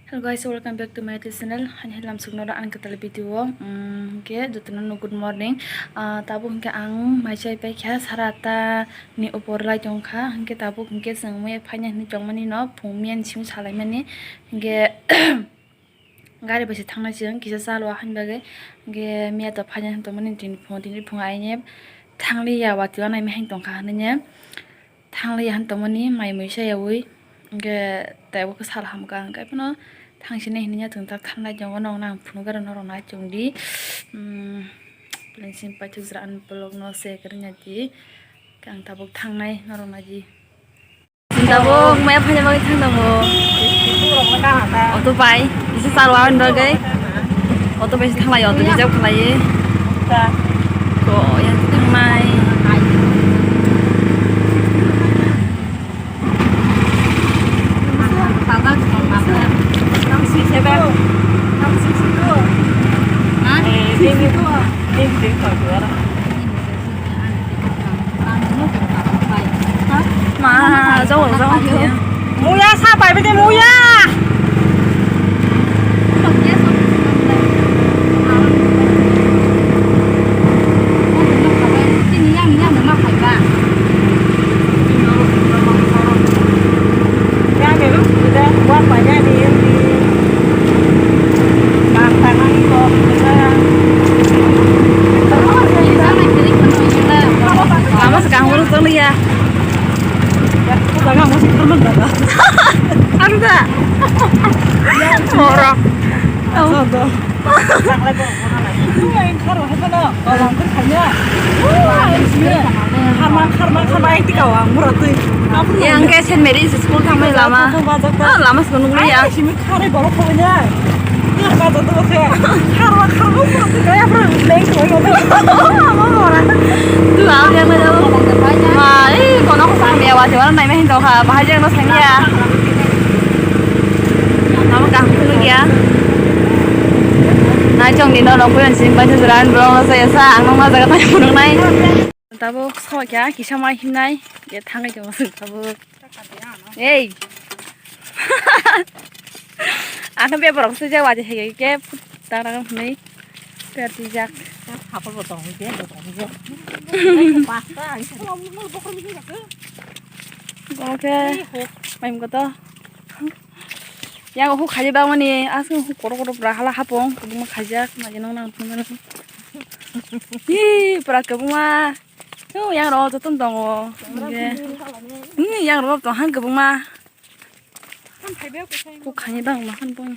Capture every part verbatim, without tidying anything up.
Hello guys, welcome back to my YouTube channel. Hani helam sukno ro ang kwtal video. Mm, hwnkhe jotono no good morning. Ah, tabuk hwnkhe ang mai chai paikha sara atta ni upor lai tongkha. Hwnkhe tabuk hwnkhe chwng muya phaina hinwi tongmani no phung miya ni simi salaimani. Hwnkhe gari bai se thangnai chwng kisa chalo ahani bagwi. Hwnkhe miya to phaina hinwi tongmani tini phung, tini phung aini thangliya watwi anai mihai tongkha hinwi. Thangliya han tongmani mai mui sayawi, hwnkhe teibo khe sal hamkha, hwnkhe phano thangsinai hinwi ya chwng tak thanglai tongo, norokno ang phunukgwi norokno achukdi. Umm, plain simi paithakjak ani vlogno share kwrwngya di, khe ang tabuk thangnai norokno di. Tabuk maya phaina bagwi thang tongo. Auto bai, isa salwa hwn bagwi. Auto bai se thanglai, auto reserve khlaiwi. Ko, yang thangnai. Ma, jauh, jauh. Muya sa pai bini muya. Lama se kaham oro choli ya. Jaga mo se kurman jaga. Anu da. Oro. Yang ke Saint Mary's School tangmani lama. Ah, lama se nukliya. Kharwi borok khoboi nai. Kharwa kharwa borok kaya borok leng khoboi nai. Abo mora. Tu au yang na jabo. Ma, eh, kono ko sang ya wa jawara nai ma hin to kha. Bahai jang no sang ya. Nama kaham khunu ya. Nai chong ni no no kuyan sin pai tu ran bro sa ya sa ang no ma jaga tai phunuk nai. Tabuk sokya kisa mai himnai. Ye thangai jong sing tabuk. Ei. Ano be borok swijak waje hege ke tara hwnwi per twijak. Hapor bo tong je, bo tong je. Pasta, ang se. Oke. Maim koto. Yang huk khaji bangmani, aswk huk kotor kotor pura hala hapung, kubuma khajak, maje nong nang thung nang. Hi, pura kubuma. Yo, yang ro joton tongo. Oke. Ni yang ro tong han kubuma. Kok khaini bang ma khan bong.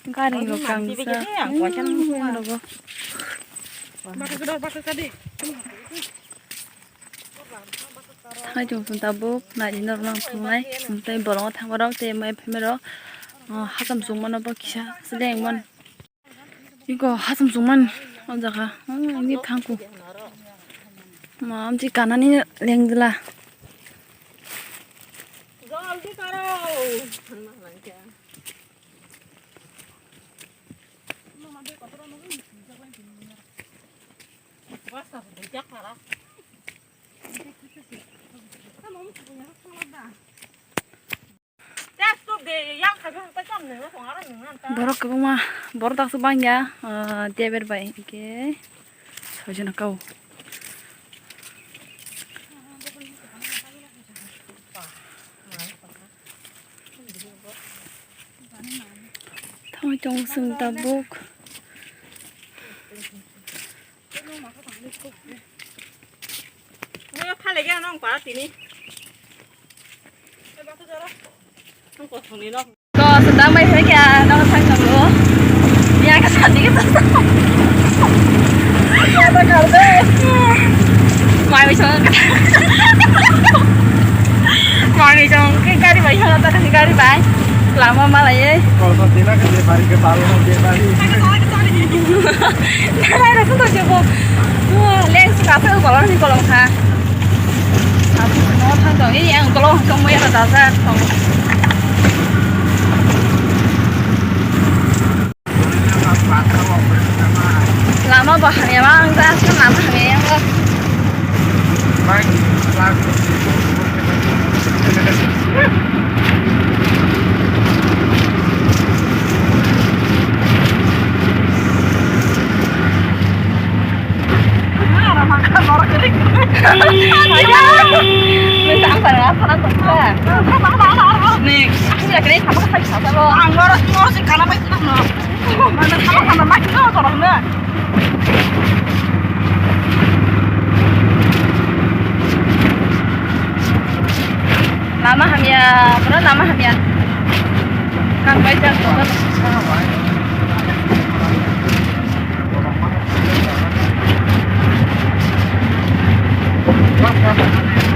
Gari rok kangsa. Hmm, yang rogo. Hai chwng chwng tabuk nai norok nang thungnai. Tei bolongo thangma rok tei mai phaima rok. Hakam chwng mano bo kisa seleng man. Iko hacham chwngmani o jaga, hmm, ini thangku. Ma, amchi kanani lengdila. Borok kwbangma, borok daksa bangya, ah, teber bai hwnkhe soijon kau. Thangwi tongo chwng tabuk. Nang phalai khe nang pa tini. Nang kothoni no. To sendang bai phai khe nang thang tongo. Ya ka sadi ka. Ya ta kal de. Mai bai song. Mai bai song ke gari bai song ta gari bai. Lama malai. Kol ko dina ke bari ke bari ke bari. Nalai rasa to jebo. Leng suka pe kolong ni kolong kha. Aku no thang tong ini yang kolong tong mo ya ta sa tong. Lama bahaya mang ta lama hamya yang. Next. Lama hamya, bro, lama hamya. Kang bai jak.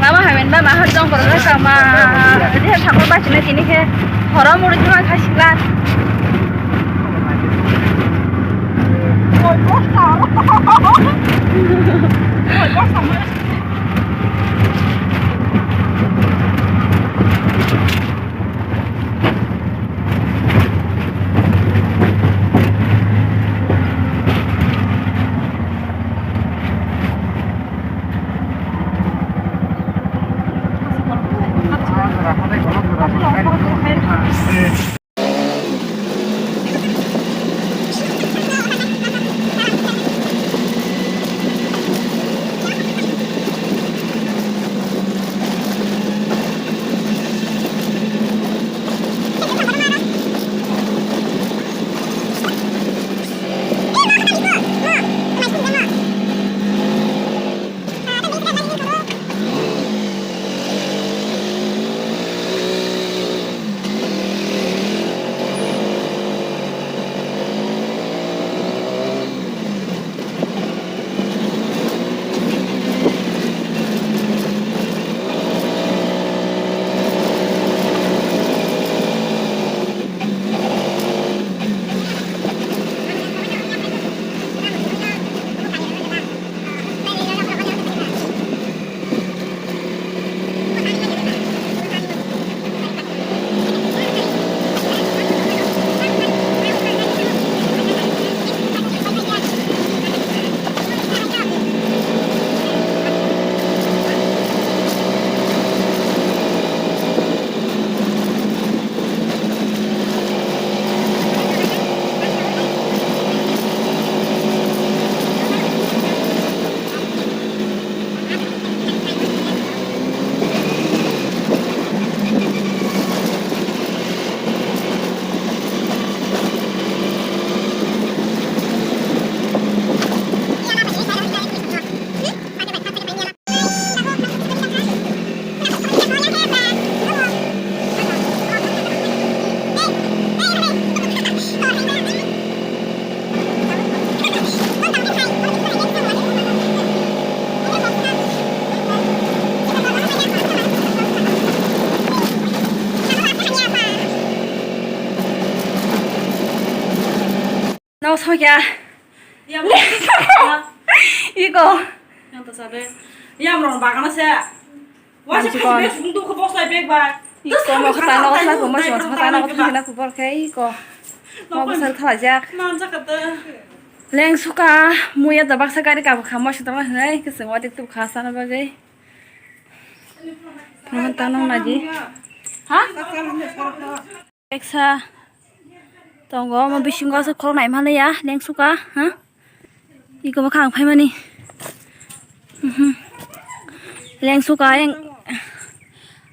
Lama hamya ba ma hajong bro, sama dia sakol ba sini sini ke. Horo muru cuma kasih lah. No sokya. Iko. Yang to sabe. Yang rong bagana se. Wasi khasi bek sung tu khobok sai bek bai. Iko mo khata no khata ko mo khata no khata no khata ko bor khe iko. Mo bosal khala jak. Manjak kata. Leng suka muya da baksa gari ka kha mo sita ma hinai ke sing wadi tu kha sana bagai. Phaman tanong naji. Ha? Eksa tongo, omo bisingo aswk khorok nai mani ya, lengsuka, ha? Iko bokha ang phaimani. Mhm. Lengsuka, eng-,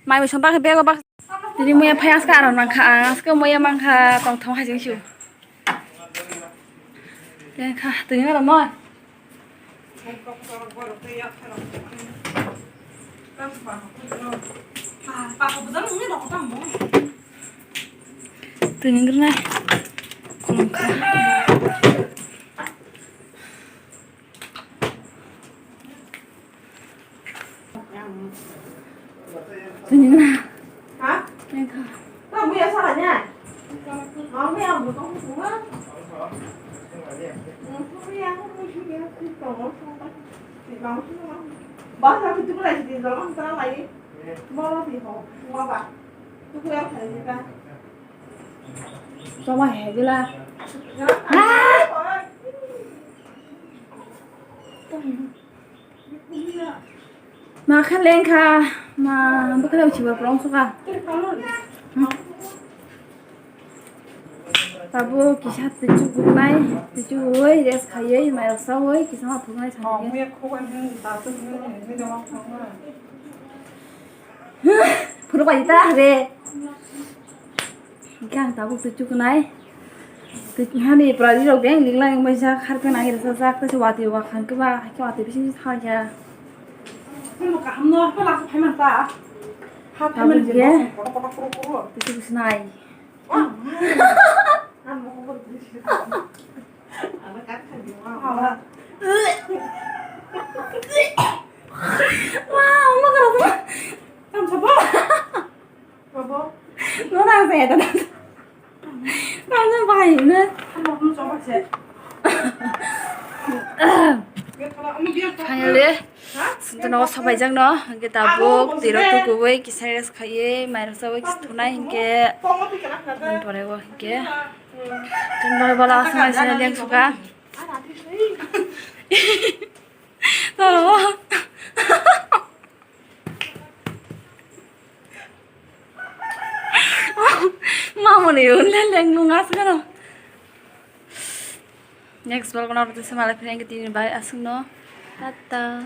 mai bai song bakhe bego bak. Tini muya phai aska aram nangkha ang, aska muya mangkha tongthong hai jeng siu. Lengkha, tini aram noi. Twi nang rwnai. Khulumkha. Twi nang rwnai. Ha? Nang kha. Choma hegila. Ma kha lengkha, ma bwkhwnai uchibar prong sukha. Tabuk kisa twichuk guknai, twichuk gugwi rest khaiwi mairok chawi kisa ma phunuknai sanai. Phunuk bai ta re. Hingke ang tabuk twi chukunai. Twi hani pura rirok beng nikla wngbaijak, harke nang rirok sajak, tei se watwi wakhang khe ba, haikhe watwi bising bising thangkha. Tabuk khe twi chukunai. Wow, ma kara. No nang saya tadi. Nang bahai ne. Finally, sintano sabaijak no, hingke tabuk tiro tukuwi kisa rest khaiye, mairok sawi kisa thunai hingke, pore bo hingke, tini bala aswk nai sini leng suka. Toro. Mamoni unle lengmung asgano. Next vlog no rwtwi se malai phai tini bai aswkno. Tata.